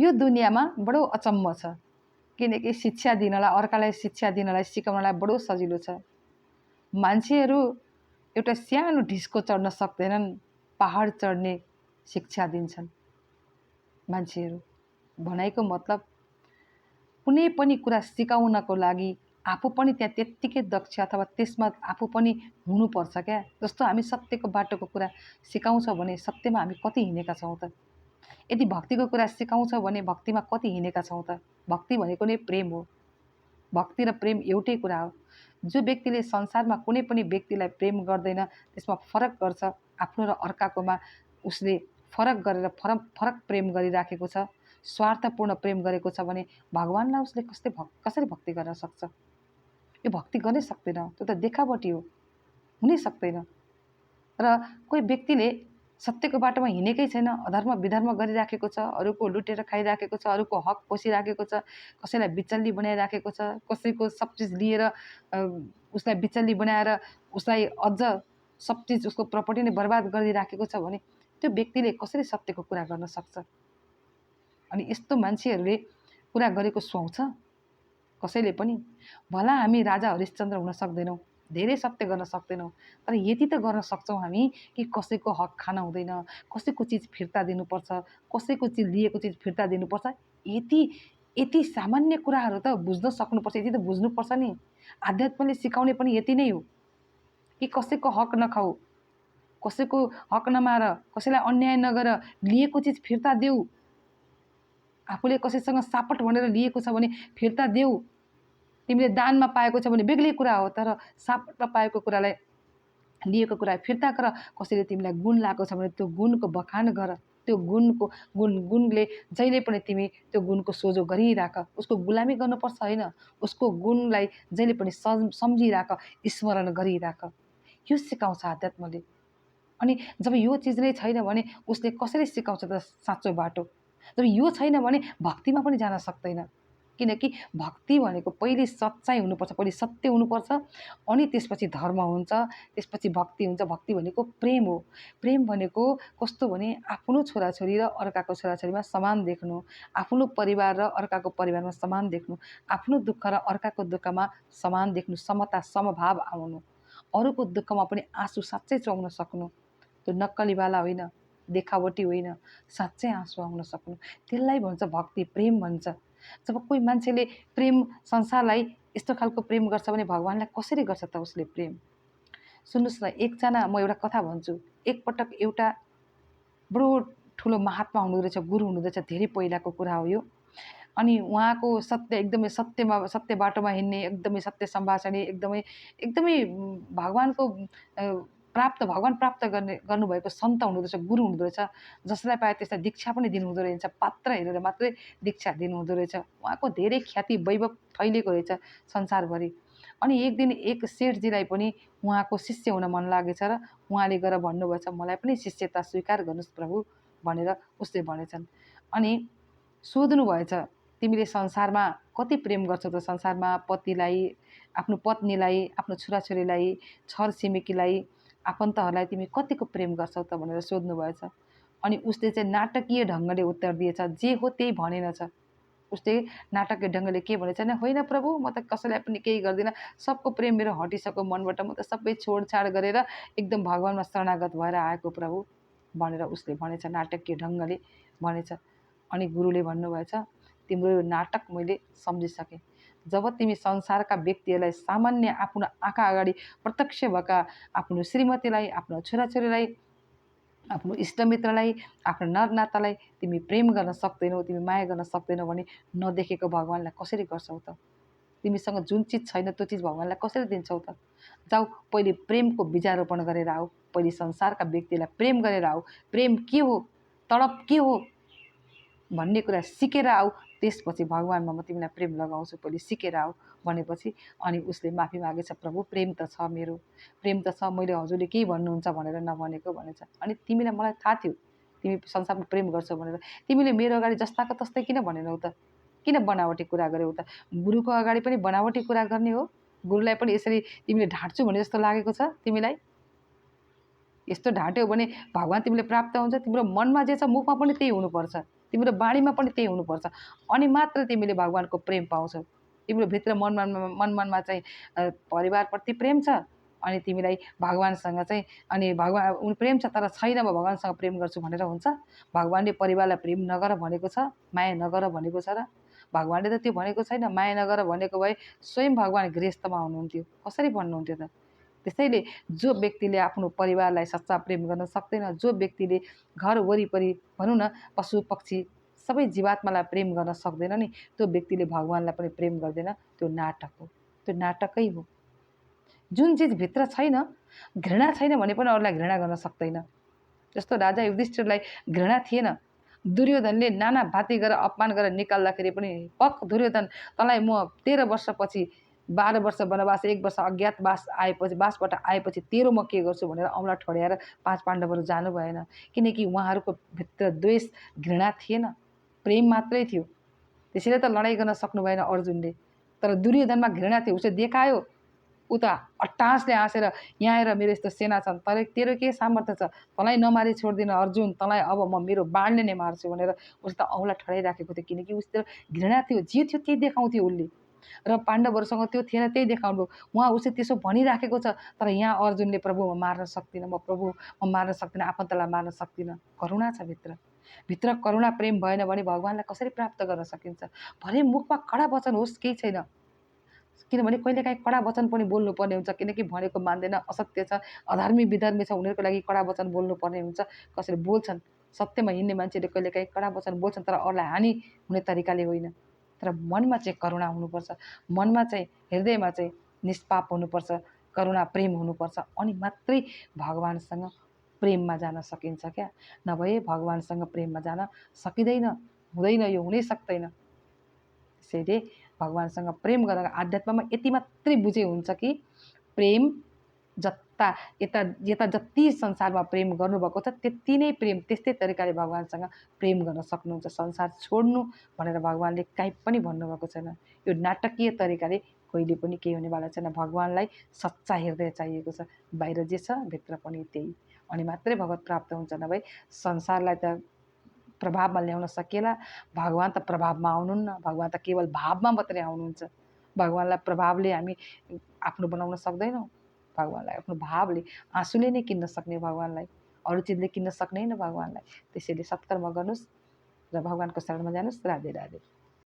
यो दुनियाँमा बडो अचम्म छ, किनकि शिक्षा दिनलाई, अर्कालाई शिक्षा दिनलाई, सिकाउनलाई बडो सजिलो छ। मान्छेहरू एउटा सानो ढिस्को चढ्न सक्दैनन्, पहाड चढ्ने शिक्षा दिन्छन् मान्छेहरू। भनाइको मतलब कुनै पनि कुरा सिकाउनको लागि आफू पनि त्यहाँ त्यत्तिकै दक्ष अथवा त्यसमा आफू पनि हुनुपर्छ क्या। जस्तो हामी सत्यको बाटोको कुरा सिकाउँछौँ भने सत्यमा हामी कति हिँडेका छौँ त? यदि भक्तिको कुरा सिकाउँछौँ भने भक्तिमा कति हिँडेका छौँ त? भक्ति भनेको नै प्रेम हो। भक्ति र प्रेम एउटै कुरा हो। जो व्यक्तिले संसारमा कुनै पनि व्यक्तिलाई प्रेम गर्दैन, त्यसमा फरक गर्छ आफ्नो र अर्काकोमा, उसले फरक गरेर फरक प्रेम गरिराखेको छ, स्वार्थपूर्ण प्रेम गरेको छ भने भगवान्लाई उसले कसरी भक्ति गर्न सक्छ? यो भक्ति गर्नै सक्दैन, त्यो त देखावटी हो, हुनै सक्दैन। र कोही व्यक्तिले सत्यको बाटोमा हिँडेकै छैन, अधर्म विधर्म गरिराखेको छ, अरूको लुटेर खाइराखेको छ, अरूको हक पोसिराखेको छ, कसैलाई बिचल्ली बनाइराखेको छ, कसैको सब चिज लिएर उसलाई बिचल्ली बनाएर उसलाई अझ सब चिज उसको प्रपर्टी नै बर्बाद गरिराखेको छ भने त्यो व्यक्तिले कसरी सत्यको कुरा गर्न सक्छ? अनि यस्तो मान्छेहरूले कुरा गरेको सुहाउँछ कसैले पनि? भला हामी राजा हरिश्चन्द्र हुन सक्दैनौँ, धेरै सत्य गर्न सक्दैनौँ, तर यति त गर्न सक्छौँ हामी कि कसैको हक खान हुँदैन, कसैको चिज फिर्ता दिनुपर्छ, कसैको चिज लिएको चिज फिर्ता दिनुपर्छ। यति सामान्य कुराहरू त बुझ्न सक्नुपर्छ, यति त बुझ्नुपर्छ नि। आध्यात्मले सिकाउने पनि यति नै हो कि कसैको हक नखाऊ, कसैको हक नमार, कसैलाई अन्याय नगर, लिएको चिज फिर्ता देऊ। आफूले कसैसँग सापट भनेर लिएको छ भने फिर्ता देऊ। तिमीले दानमा पाएको छ भने बेग्लै कुरा हो, तर सापटमा पाएको कुरालाई, लिएको कुरा फिर्ता गर। कसैले तिमीलाई गुण लागेको छ भने त्यो गुणको बखान गर। त्यो गुणले जहिले पनि तिमी त्यो गुणको सोझो गरिराख। उसको गुलामी गर्नुपर्छ होइन, उसको गुणलाई जहिले पनि सम्झिराख, स्मरण गरिराख। यो सिकाउँछ आध्यात्मले। अनि जब यो चिज नै छैन भने उसले कसरी सिकाउँछ त साँचो बाटो? जब यो छैन भने भक्तिमा पनि जान सक्दैन, किनकि भक्ति भनेको पहिले सच्चाइ हुनुपर्छ, पहिले सत्य हुनुपर्छ, अनि त्यसपछि धर्म हुन्छ, त्यसपछि भक्ति हुन्छ। भक्ति भनेको प्रेम हो। प्रेम भनेको कस्तो भने आफ्नो छोराछोरी र अर्काको छोराछोरीमा समान देख्नु, आफ्नो परिवार र अर्काको परिवारमा समान देख्नु, आफ्नो दुःख र अर्काको दुःखमा समान देख्नु, समता समभाव आउनु, अरूको दुःखमा पनि आँसु साँच्चै चुहाउन सक्नु। त्यो नक्कलीवाला होइन, देखावटी होइन, साँच्चै आँसु आउन सक्नु, त्यसलाई भन्छ भक्ति, प्रेम भन्छ। जब कोही मान्छेले प्रेम संसारलाई यस्तो खालको प्रेम गर्छ भने भगवान्लाई कसरी गर्छ त उसले प्रेम? सुन्नुहोस् न, एकजना म एउटा कथा भन्छु। एकपटक एउटा बडो ठुलो महात्मा हुनुहुँदो रहेछ, गुरु हुनुहुँदो रहेछ, धेरै पहिलाको कुरा हो यो। अनि उहाँको एकदमै सत्य बाटोमा हिँड्ने, एकदमै सत्य सम्भाषणी, एकदमै भगवान प्राप्त गर्नुभएको सन्त हुनुहुँदो रहेछ, गुरु हुनुहुँदो रहेछ। जसलाई पाए त्यसलाई दीक्षा पनि दिनुहुँदो रहेछ, पात्र हेरेर मात्रै दीक्षा दिनुहुँदो रहेछ। उहाँको धेरै ख्याति वैभव फैलिएको रहेछ संसारभरि। अनि एक दिन एक सेठजीलाई पनि उहाँको शिष्य हुन मन लागेछ र उहाँले गएर भन्नुभएछ, मलाई पनि शिष्यता स्वीकार गर्नुहोस् प्रभु भनेर उसले भनेछन्। अनि सोध्नु भएछ, तिमीले संसारमा कति प्रेम गर्छौ त? संसारमा पतिलाई, आफ्नो पत्नीलाई, आफ्नो छोराछोरीलाई, छर छिमेकीलाई, आफन्तहरूलाई तिमी कतिको प्रेम गर्छौ त भनेर सोध्नु भएछ। अनि उसले चाहिँ नाटकीय ढङ्गले उत्तर दिएछ, जे हो त्यही भनेनछ। उसले नाटकीय ढङ्गले के भनेछ भने, होइन प्रभु, म त कसैलाई पनि केही गर्दिनँ, सबको प्रेम मेरो हटिसक्यो मनबाट, म त सबै छोडछाड गरेर एकदम भगवान्मा शरणागत भएर आएको प्रभु भनेर उसले भनेछ, नाटकीय ढङ्गले भनेछ। अनि गुरुले भन्नुभएछ, तिम्रो यो नाटक मैले सम्झिसकेँ। जब तिमी संसारका व्यक्तिहरूलाई, सामान्य आफ्नो आँखा अगाडि प्रत्यक्ष भएका आफ्नो श्रीमतीलाई, आफ्नो छोराछोरीलाई, आफ्नो इष्टमित्रलाई, आफ्नो नरनातालाई तिमी प्रेम गर्न सक्दैनौ, तिमी माया गर्न सक्दैनौ भने नदेखेको भगवान्लाई कसरी गर्छौ त? तिमीसँग जुन चिज छैन त्यो चिज भगवान्लाई कसरी दिन्छौ त? जाऊ, पहिले प्रेमको बीजारोपण गरेर आऊ, पहिले संसारका व्यक्तिलाई प्रेम गरेर आऊ। प्रेम के हो, तडप के हो भन्ने कुरा सिकेर आऊ, त्यसपछि भगवान्मा म तिमीलाई प्रेम लगाउँछु, पहिले सिकेर आऊ भनेपछि अनि उसले माफी मागेछ, प्रभु प्रेम त छ, मेरो प्रेम त छ, मैले हजुरले केही भन्नुहुन्छ भनेर नभनेको भनेछ। अनि तिमीलाई मलाई थाहा थियो तिमी संसारमा प्रेम गर्छौ भनेर, तिमीले मेरो अगाडि जस्ताको तस्तै किन भनेनौ त? किन बनावटी कुरा गर्यौ त? गुरुको अगाडि पनि बनावटी कुरा गर्ने हो? गुरुलाई पनि यसरी तिमीले ढाँट्छु भने जस्तो लागेको छ तिमीलाई? यस्तो ढाँट्यौ भने भगवान् तिमीले प्राप्त हुन्छ? तिम्रो मनमा जे छ मुखमा पनि त्यही हुनुपर्छ। तिम्रो बाणीमा पनि त्यही हुनुपर्छ, अनि मात्र तिमीले भगवानको प्रेम पाउँछौ। तिम्रो भित्र मनमनमा चाहिँ परिवारप्रति प्रेम छ, अनि तिमीलाई भगवानसँग चाहिँ अनि भगवान प्रेम छ तर छैन म भगवानसँग प्रेम गर्छु भनेर हुन्छ? भगवानले परिवारलाई प्रेम नगर भनेको छ, माया नगर भनेको छ र? भगवानले त त्यो भनेको छैन। माया नगर भनेको भए स्वयं भगवान गृहस्थमा हुनुहुन्थ्यो, कसरी भन्नुहुन्थ्यो त? त्यसैले जो व्यक्तिले आफ्नो परिवारलाई सच्चा प्रेम गर्न सक्दैन, जो व्यक्तिले घर वरिपरि भनौँ न पशु पक्षी सबै जीवात्मालाई प्रेम गर्न सक्दैन नि, त्यो व्यक्तिले भगवानलाई पनि प्रेम गर्दैन। त्यो नाटक हो, त्यो नाटकै हो। जुन चिज भित्र छैन, घृणा छैन भने पनि अरूलाई घृणा गर्न सक्दैन। जस्तो राजा युधिष्ठिरलाई घृणा थिएन, दुर्योधनले नाना भाती गरेर अपमान गरेर निकाल्दाखेरि पनि पक दुर्योधन तँलाई म 13 वर्षपछि 12 वर्ष वनवास 1 वर्ष अज्ञातवास आएपछि वासबाट आएपछि तेरो म के गर्छु भनेर औँला ठड्याएर 5 पाण्डवहरू जानु भएन, किनकि उहाँहरूको भित्र द्वेष घृणा थिएन, प्रेम मात्रै थियो। त्यसैले त लडाइँ गर्न सक्नु भएन अर्जुनले। तर दुर्योधनमा घृणा थियो, उसले देखायो, ऊ त अट्टासले हाँसेर यहाँ आएर मेरो यस्तो सेना छन्, तर तेरो के सामर्थ्य छ, तँलाई नमारी छोड्दिन अर्जुन, तँलाई अब म मेरो बाणले नै मार्छु भनेर उसले त औँला ठडाइराखेको थियो, किनकि उसतिर घृणा थियो। जे थियो त्यही देखाउँथ्यो उसले, र पाण्डवहरूसँग त्यो थिएन, त्यही देखाउनु। उहाँ उसले त्यसो भनिराखेको छ, तर यहाँ अर्जुनले प्रभु म मार्न सक्दिनँ, प्रभु म मार्न सक्दिनँ, आफन्तलाई मार्न सक्दिनँ। करुणा छ भित्र, भित्र करुणा प्रेम भएन भने भगवानलाई कसरी प्राप्त गर्न सकिन्छ? भरे मुखमा कडा वचन होस् केही छैन, किनभने कहिलेकाहीँ कडा वचन पनि बोल्नुपर्ने हुन्छ, किनकि भनेको मान्दैन, असत्य छ, अधर्मी विधर्मी छ, उनीहरूको लागि कडा वचन बोल्नुपर्ने हुन्छ। कसैले बोल्छन्, सत्यमा हिँड्ने मान्छेले कहिलेकाहीँ कडा वचन बोल्छन्, तर अरूलाई हानि हुने तरिकाले होइन। तर मनमा चाहिँ करुणा हुनुपर्छ, मनमा चाहिँ हृदयमा चाहिँ निष्पाप हुनुपर्छ, करुणा प्रेम हुनुपर्छ, अनि मात्रै भगवानसँग प्रेममा जान सकिन्छ क्या। नभए भगवानसँग प्रेममा जान सकिँदैन, हुँदैन, यो हुनै सक्दैन। त्यसैले भगवानसँग प्रेम गरेर आध्यात्ममा यति मात्रै बुझे हुन्छ कि प्रेम जता यता जति संसारमा प्रेम गर्नुभएको छ त्यति नै प्रेम त्यस्तै तरिकाले भगवानसँग प्रेम गर्न सक्नुहुन्छ। संसार छोड्नु भनेर भगवानले काहीँ पनि भन्नुभएको छैन। यो नाटकीय तरिकाले कहिले पनि केही हुनेवाला छैन। भगवानलाई सच्चा हृदय चाहिएको छ, बाहिर जे छ भित्र पनि त्यही, अनि मात्रै भगवत प्राप्त हुन्छ। नभए संसारलाई त प्रभावमा ल्याउन सकिएला, भगवान त प्रभावमा आउनुहुन्न, भगवान त केवल भावमा मात्रै आउनुहुन्छ। भगवानलाई प्रभावले हामी आफ्नो बनाउन सक्दैनौँ। भगवानलाई आफ्नो भावले, आँसुले नै किन्न सक्ने भगवानलाई, अरू चिजले किन्न सक्दैन भगवानलाई। त्यसैले सत्कर्म गर्नुहोस् र भगवानको शरणमा जानुहोस्। राधे राधे।